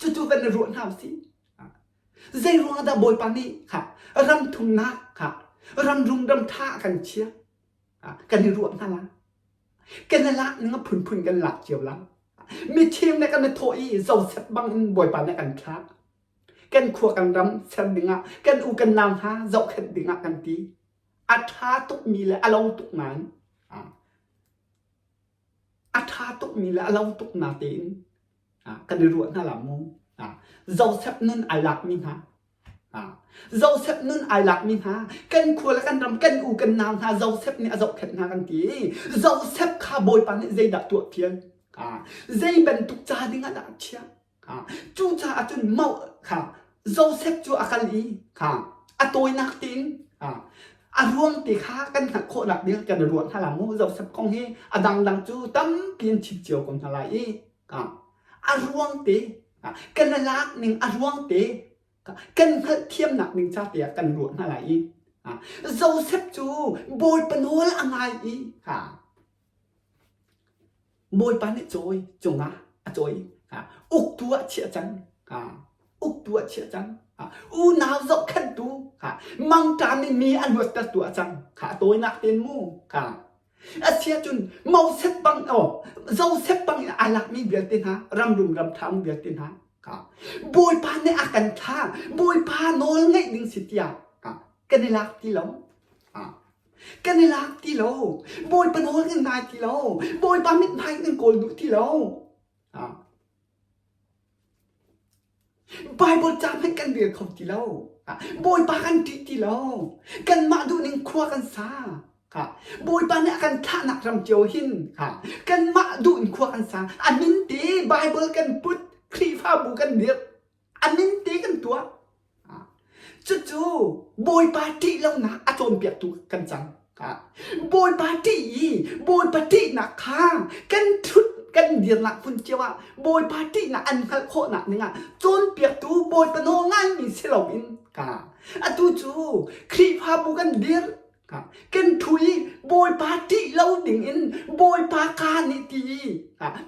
Cucu kan i ruah hna usih. Zei ruangah dah Bawipa nih kha ram thumnak kha ram rum ram ṭha a kan chiah kan i ruah hna la. Kan i lak ning a phunphun kan lak cio la. Mithim nih kan i thawh i Joseph bang in Bawipa nih kan thlah. Kan khua kan ram ser dingah kan u kan nau hna zohkhenh dingah kan ti. A ṭha tukmi le a lo tuk nain a ṭha tukmi le a lo tuk na tein kan i ruah hna la mu. Joseph nun ai lakmi hna Joseph nun ai lakmi hna kan khua le kan ram kan u kan nau hna Joseph nih a zohkhenh hna kan ti. Joseph kha Bawipa nih zeidah tuah fial? Zei bantuk ca ding ah dah a chiah? Cucaah cun mauh kha Joseph cu a kal i kha a tawinak tein a ruang te kha kan hngalh khawhnak ding kan i ruah hna la mu. Joseph kong hi a dangdang cu tampi an chim cio ko hna lai i a ruang te kan i lak ning a ruang te kan hngalhthiamnak ding ca te ah kan ruah hna lai i Joseph cu Bawipa nawl a ngai i Bawipa nih cawi cungah a cawi. Uktu ah chiah cang. Uktu ah chiah cang. Unau zohkhenhtu mangṭam in mi a luattertu ah cang. Kha a tawinak tein mu. Kha a cun Moses bang oh Joseph bang in aa lakmi vialte hna ramrum ramṭha um vialte hna kha Bawipa nih a kan thlah Bawipa nawl ngeih ding si tiah kan i lak ti lo. Kan i lak ti lo. Bawipa nawl kan ngai ti lo. Bawipa mithmai kan kawl duh ti lo. Bible ca hmanh kan rel kho ti lo. Bawipa kan ṭih ti lo. Kanmah duhning khua kan sa. Bawipa nih a kan thlahnak ram cio hin kanmah duh in khua kan sa. A min te Bible kan put, Khrihfabu kan dirh. A min te kan tuah. Cucu Bawipa ṭih lonak a cawnpiaktu kan cang. Bawipa ṭih i Bawipa ṭihnak kha kan ṭhut kan dirnak hmun cio ah Bawipa ṭihnak an hngalh khawhnak dingah cawnpiaktu Bawipa nawl ngaimi si loin ka atu cu Khrihfabu kan dir kan ṭhu i Bawipa ṭih lo dingin Bawipa ka nih ti i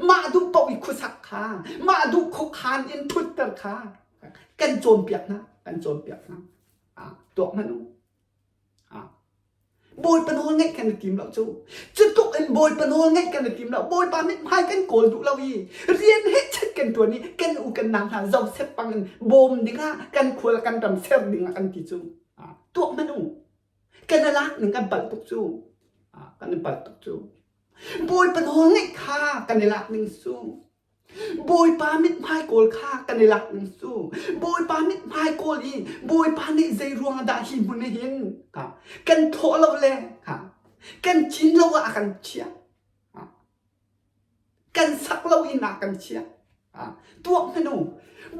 mah duh paoh i khuasak kha mah duh khuakhan in ṭhutter kha kan cawnpiak hna kan cawnpiak hna tuak hmanh u Bawipa nawl ngaih kan i tim lo cu cu tuk in Bawipa nawl ngaih kan i tim lo Bawipa mithmai kan kawl duh lo i rian hehchet kan tuan i kan u kan nang hna Joseph bang in bawm dingah kan khual kan ram ser dingah kan ti cu tuak hmanh u kan i lak ning kan palh tuk cu kan i palh tuk cu Bawipa nawl ngaih kha kan i lak ning cu Bawipa mithmai kawl kha kan i lak ning cu Bawipa mithmai kawl i Bawipa nih zei ruang dah hi hmun ah hin kan thawh lo le kan cin lo ah a kan chiah kan sak lo in ah kan chiah tuak hmanh u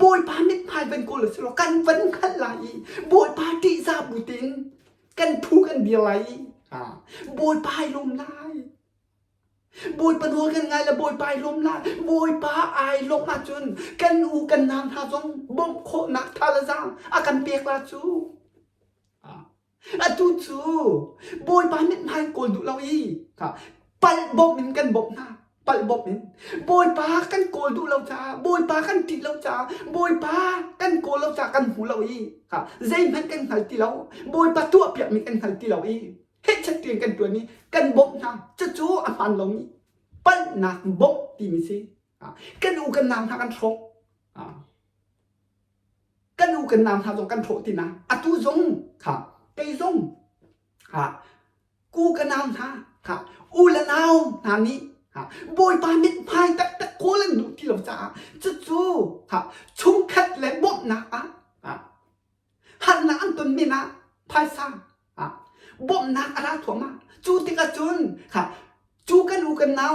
Bawipa mithmai van kawl a si lo kan van hngalh lai i Bawipa ṭihzah bu tein kan phu kan dir lai i Bawipa ai lawm lai Bawipa nawl kan ngai le Bawipa ai lawm lai. Bawipa ai lawmh ahcun kan u kan nau hna zong bawmh khawhnak tha le zaang a kan pek la cu. Atu cu Bawipa mithmai kawl duh lo i palh bawmh in kan bawmh hna. Palh bawmh in. Bawipa kan kawl duh lo caah, Bawipa kan ṭih lo caah, Bawipa kan kawl lo caah kan hmu lo i zeihmanh kan hngal ti lo. Bawipa tuahpiakmi kan hngal ti lo i hehchet rian kan ṭuan i kan bawmh hna cucu a hmaan lomi palhnak bawmh timi si kan u kan nau hna kan hrawk kan u kan nau hna zong kan hrawh tina atu zong kha kei zong ha ku ka nau hna kha u le nau hna nih Bawipa mithmai taktak kawl an duh ti lo caah cucu ha chungkhat le bawmhnak ah harnak an ton men ah phaisa bawmhnak a ra thuahmah cu tikah cun kha cu kan u kan. kan nau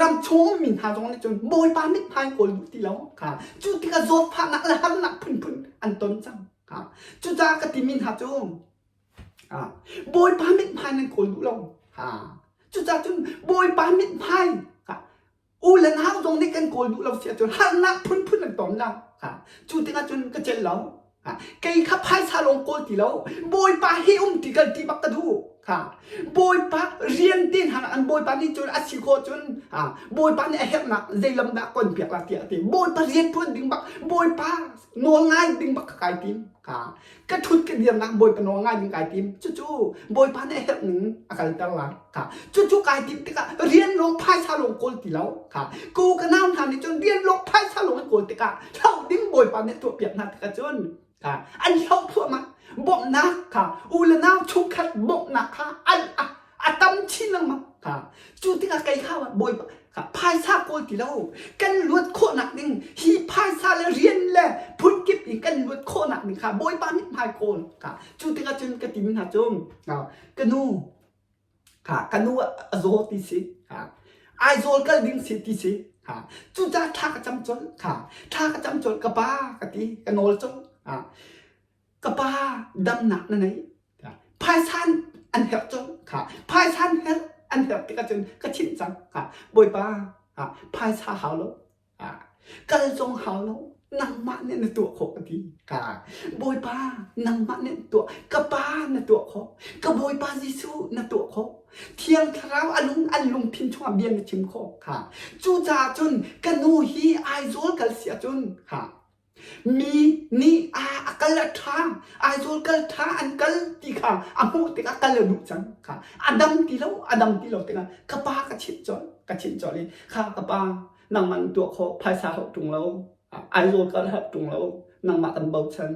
ram chung mi hna zong nih cun Bawipa mithmai kawl duh ti lo kha cu tikah zawtfahnak le harnak phunphun an ton cang kha cucaah ka timi hna cu Bawipa mithmai nan kawl duh lo ha cucaah cun Bawipa mithmai u le nau zong nih kan kawl duh lo si ahcun harnak phunphun an ton la cu tikah cun ka celh lo kei kha phaisa lawng kawl ti lo bawipa hi um ti kal ti bak ka duh ha bawipa rian te hna an bawipa nih cun a si khawh cun ha bawipa nih a herhnak zei lam dah kon piak la tiah ti bawipa rian tuan ding bak bawipa nawl ngai ding bak ka kai tim ha ka ṭhut ka dirnak Bawipa nawl ngai ding kai tim. Cucu Bawipa nih a herh ning a kalter lai. Kha cucu kai tim tikah rian lawng phaisa lawng kawl ti lo. Kha ku ka nau hna nih cun rian lawng phaisa lawng an kawl tikah hloh ding Bawipa nih tuah piak hna tikah cun kha an hloh thluahmah. Bawmhnak kha u le nau chungkhat bawmhnak kha an a a tam chin lengmang. Kha cu tikah kei kha Bawipa kha phaisa kawl ti lo kan luat khawhnak ding hi phaisa le rian le phunkip i kan luat khawhnak ding kha Bawipa mithmai kawl kha cu tikah cun ka timi hna cu ka nu kha ka nu a zaw ti si kha Aizawl kal ding si ti si kha cucaah thla ka cam colh kha thla ka cam colh ka pa ka ti ka nawl colh ka pa damnak na nei phaisa an herh colh kha phaisa an herh an herh tikah cun ka chimh cang kha bawipa phaisa hau lo kal zong hau lo nangmah nih na tuah khawh ka ti ka bawipa nangmah nih na tuah ka pa na tuah khawh ka bawipa Jesuh na tuah khawh thiang thlarau a lung an lungthin chungah bia na chim khawh kha cucaah cun ka nu hi Aizawl kal si ahcun kha Mi nih a a kal a ṭha, Aizawl kal ṭha an kal ti kha a hmuh tikah kal a duh cang kha. A dam ti lo, a dam ti lo tikah ka pa ka chimh colh, ka chimh colh i kha ka pa nangmah na tuah khawh, phaisa hauh ṭung lo, Aizawl kal hauh ṭung lo, nangmah kan bochan,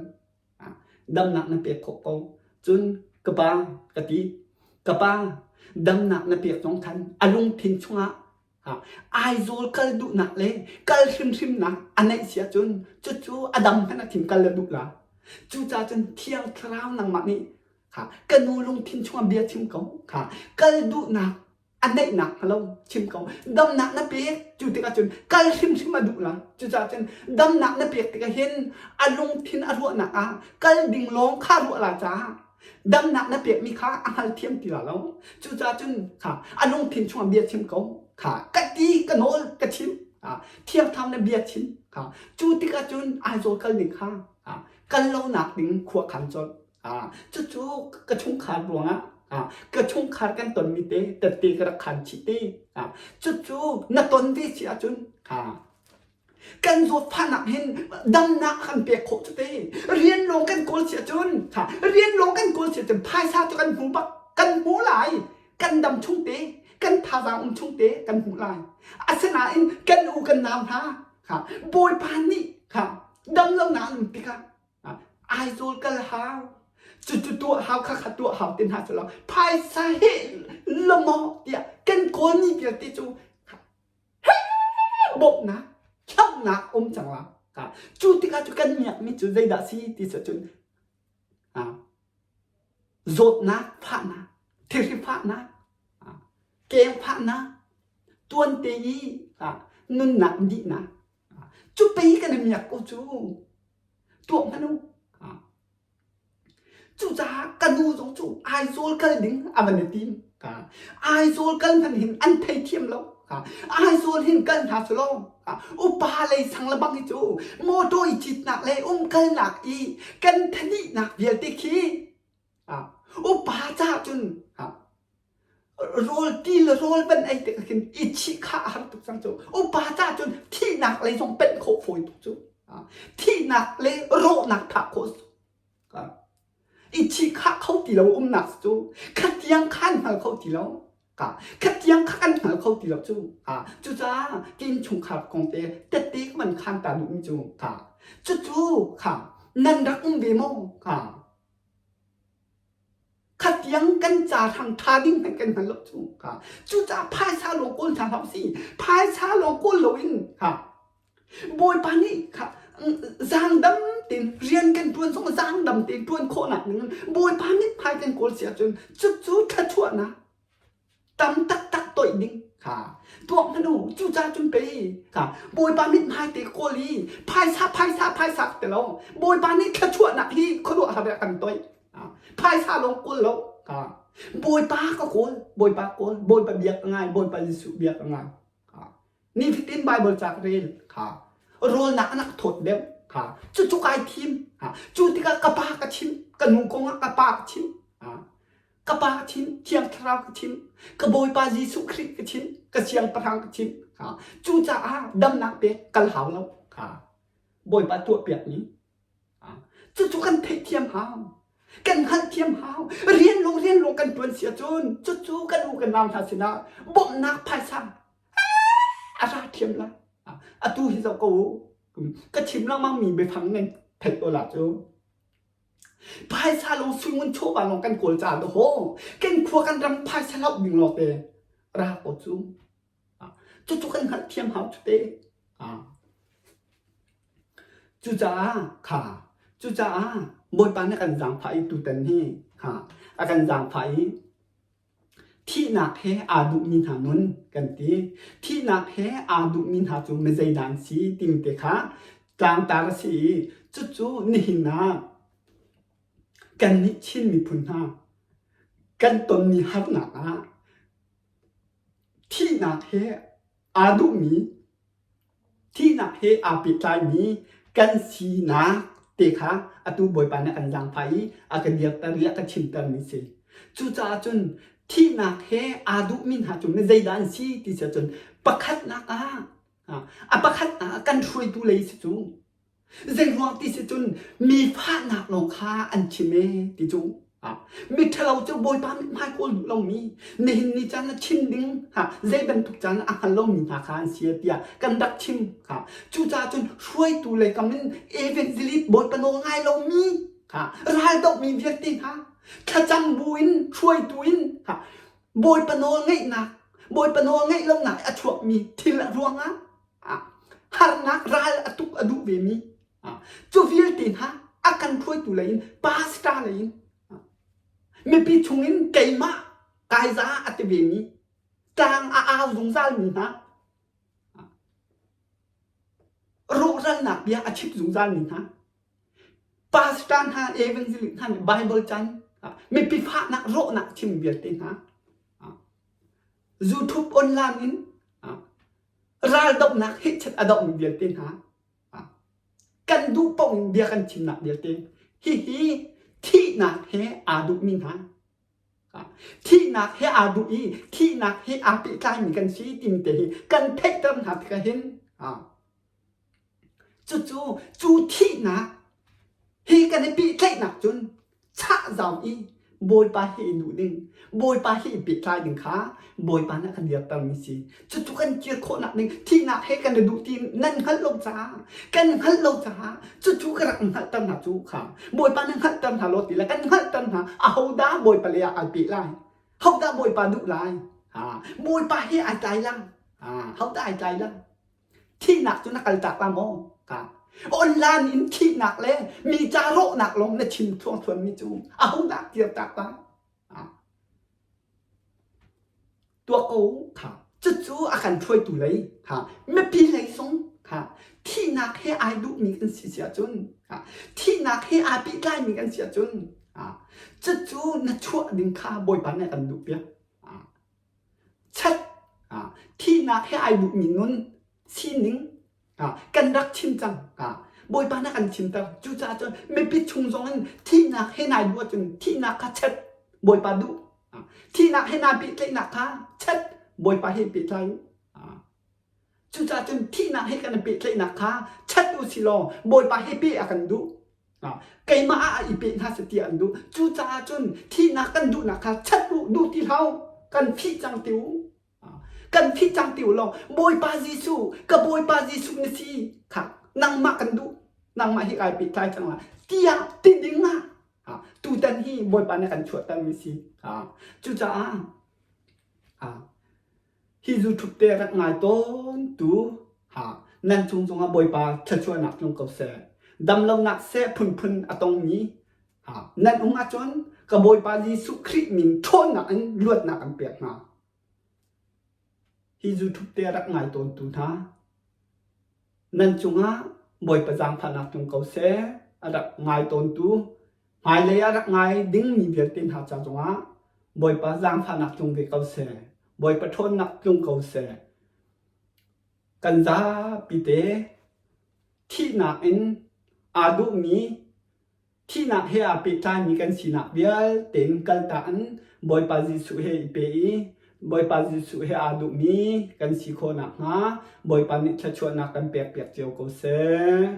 damnak na pek khawh ko. Cun ka pa ka ti, ka pa damnak na pek zong khan a lungthin chungah Aizawl kal duhnak le kal hrimhrimnak a neih si ahcun cucu a dam hmanh ah khin kal a duh la. Cucaah cun Thiang Thlarau nangmah nih kha ka nu lungthin chungah bia chim ko kha kal duhnak a neihnak hnga lo chim ko damnak na pek cu tikah cun kal hrimhrim a duh la cucaah cun damnak na pek tikah hin a lungthin a ruahnak ah kal ding lawng kha ruah la caah Damnak na pekmi kha a hngalthiam ti la lo. Cucaah cun kha a lungthin chungah bia chim ko. Kha ka ti, ka nawl, ka chim. Thiang Thlarau na bia chim. Kha cu tikah cun Aizawl kal ding kha kal lonak ding khua khan colh. Cucu ka chungkhar ruangah ka chungkhar kan tonmi te tette ka rak khan chih te. Cucu na ton ve si ahcun Kan zawtfahnak hin damnak a kan pek khawh cu te. Rian lawng kan kawl si ahcun rian lawng kan kawl si ahcun phaisa cu kan hmu bak kan hmu lai. Kan dam chung te, kan thazaang um chung te kan hmu lai. Asinain kan u kan nau hna kha Bawipa nih kha dam lonak an um tikah Aizawl kal hau cucu tuah hau kha kha tuah hau ti hna cu lo phaisa he lamaw tiah kan kawlmi vialte cu bawmhnak thlauhnak um cang la cu tikah cu kan miakmi cu zeidah si ti cun zawtnak fahnak thilhri fahnak keng fahnak tuante i nunnak dihnak cu pei kan i miak ko cu tuah hmanh u Cucaah ka nu zong cu Aizawl kal ding a van i tim. Aizawl kal hmanh hin an theithiam lo. Aizawl hin kal hna su law upa lei sang le bang hi cu motor i citnak le umkalnak i kan thanihnak vialte khi upa caah cun rawl ti le rawl van ei tikah khin i chih kha a har tuk cang cu. Upa caah cun thihnak lei zong penh khawh fawi tuk cu. Thihnak le rawhnak phak khawh i chih khah kho ti lo umnak cu khatiang khan hngal kho ti lo ka khatiang kha kan hngal kho ti lo cu cucaah kin chungkhar kong te tette ka man khan ta duhmi cu ka cucu kha nan rak um ve maw ka Khatiang kan ca hrang ṭha ding hmanh kan hngal lo cu. Cucaah phaisa lawng kawl hna hlah usih. Phaisa lawng kawl loin ha Bawipa nih kha zaangdam tein rian kan ṭuan zong zaangdam tein ṭuan khawhnak ding Bawipa mithmai kan kawl si ahcun cucu thluachuahnak tam taktak toih ding. Kha tuak hmanh u cucaah cun pei kha Bawipa mithmai te kawl i phaisa phaisa phaisa ti lo Bawipa nih thluachuahnak hi khuaruahhar a kan toih. Phaisa lawng kawl lo. Kha Bawipa ka kawl, Bawipa kawl, Bawipa bia ka ngai, Bawipa Jesuh bia ka ngai. Kha nifatin Bible ca ka rel. Kha rawlnak an rak thawt deuh. Kha cucu kai thim. Kha cu tikah ka pa ka chim, ka nu kongah ka pa ka chim. Ka pa ka chim, Thiang Thlarau ka chim, ka Bawipa Jesuh Khrih ka chim, ka Siangpahrang ka chim. Kha cucaah damnak pek kal hau lo. Kha Bawipa tuahpiak ni. Cucu kan theihthiam hau. Kan hngalhthiam hau. Rian lawng rian lawng kan ṭuan si ahcun cucu kan u kan nau hna sinah bawmhnak phaisa a ra thiam lai. Atu hi zoh ko u. Ka chim lengmang mi biafang nan theih ko la cu. Phaisa lawng suingun chawva lawng kan kawl caah dahawh kan khua kan ram phaisa loh ding lawngte ra ko cu. Cucu kan hngalhthiam hau cu te. Cucaah kha cucaah Bawipa nih a kan zaangfah i tutan hi kha a kan zaangfah i thihnak he aa duhmi hna nun kan ti. Thihnak he aa duhmi hna cu mi zeidah an si timi te kha tlangtar a si i cucu nihin ah kannih Chin miphun hna kan tonmi harnak ah Thihnak he aa duhmi, thihnak he aa pehtlaimi kan sinak te kha atu Bawipa nih a kan zaangfah i a ka dirter i a ka chimtermi a si. Cucaah cun thihnak he aa duhmi hna cu mi zeidah an si ti si ahcun pakhatnak ah a pakhatnak ah kan hruaitu lei si cu. Zeiruang ti si cun mi fahnak lawng kha an chim ee ti cu. Mi ṭhalo cu Bawipa mithmai kawl duh lomi, nihin ni caan ah chim ding ha, zei bantuk caan a hngal lomi hna kha an si tiah kan rak chim kha. Cucaah cun hruaitu lei kam in evangelist Bawipa nawl ngai lomi kha raldohmi vialte hna thlacam bu in hruaitu in ha, Bawipa nawl ngeihnak Bawipa nawl ngeih lonak a chuakmi thil ruangah harnak ral a tuk a duh vemi cu vialte hna a kan hruaitu lei in pastor lei in mipi chungin keimah kaiza a ti vemi tlang a au zungzalmi hna rawhralnak bia a chim zungzalmi hna pastor hna evangelist hna nih bible chan mipi fahnak rawhnak chim vialte hna YouTube online in raldohnak hehchet a dohmi vialte hna kan duh paoh in bia kan chimnak vialte hihi thihnak he aa duhmi hna thihnak he aa duh i thihnak he aa pehtlaimi kan si timi te hi kan theihter hna tikah hin Cucu cu thihnak hi kan i pehtlaihnak cun chah zau i Bawipa hi i duh ding, Bawipa hi i pehtlai ding kha Bawipa nih a kan dirtermi si. Cucu kan kir khawhnak ding thihnak he kan i duh ti nan hngalh lo caah kan hngalh lo caah cucu ka rak hngalhter hna cu kha Bawipa nih hngalhter hna law ti le kan hngalhter hna ahodah Bawipa lei ah ai peh lai hodah Bawipa duh lai ha Bawipa he ai tlai lang ha hodah ai tlai lang Thihnak cu na kaltak la maw? Ka. Online in thihnak le mi ca rawhnak lawng na chim thluangthluanmi cu ahodah kirtak lai? Tuah ko kha. Cucu a kan hruaitu lei kha mipi lei zong kha thihnak he ai duhmi kan si si ahcun thihnak he aa pehtlaimi kan si ahcun cucu na chuah ding kha Bawipa nih a kan duhpiak. Chat thihnak he ai duhmi nun sining kan rak chim cang. Bawipa na kan chimter. Cucaah cun mipi chung zong in thihnak he nai duh ahcun thihnak kha chat Bawipa duh. Thihnak he naa pehtlaihnak kha chat Bawipa he pehtlai u. Cucaah cun thihnak he kan i pehtlaihnak kha chat u si law Bawipa he peh a kan duh. Keimah ah i peh hna seh ti an duh. Cucaah cun thihnak kan duhnak kha chat u, duh ti hlah u. Kan phih cang ti u. Kan phih cang ti u law Bawipa Jesuh, ka Bawipa Jesuh na si kha nangmah kan duh. Nangmah hi kai pehtlai cang la. Tiah ti ding ah tutan hi Bawipa nih a kan chuahtermi si. Cucaah Hi zuṭhuk te rak ngai tawntu ha nan cung zongah Bawipa thluachuahnak tlung ko seh. Damlonak seh phunphun a tongmi ha nan um ahcun ka Bawipa Jesuh Khrih min ṭhawnnak in luatnak an pek hna. Hi YouTube te a rak ngai tawntu hna nan cungah Bawipa zaangfahnak tlung ko seh. A rak ngai tawntu hmailei ah rak ngai dingmi vialte hna ca zongah Bawipa zaangfahnak tlung ve ko seh. Bawipa ṭhawnnak tlung ko seh. Kan zapi te thihnak in aa duhmi Thihnak he aa pehtlaimi kan sinak vialte in kaltak in Bawipa Jesuh he i pe i Bawipa Jesuh he aa duhmi kan si khawh nakhnga Bawipa nih thluachuahnak kan pekpiak cio ko seh.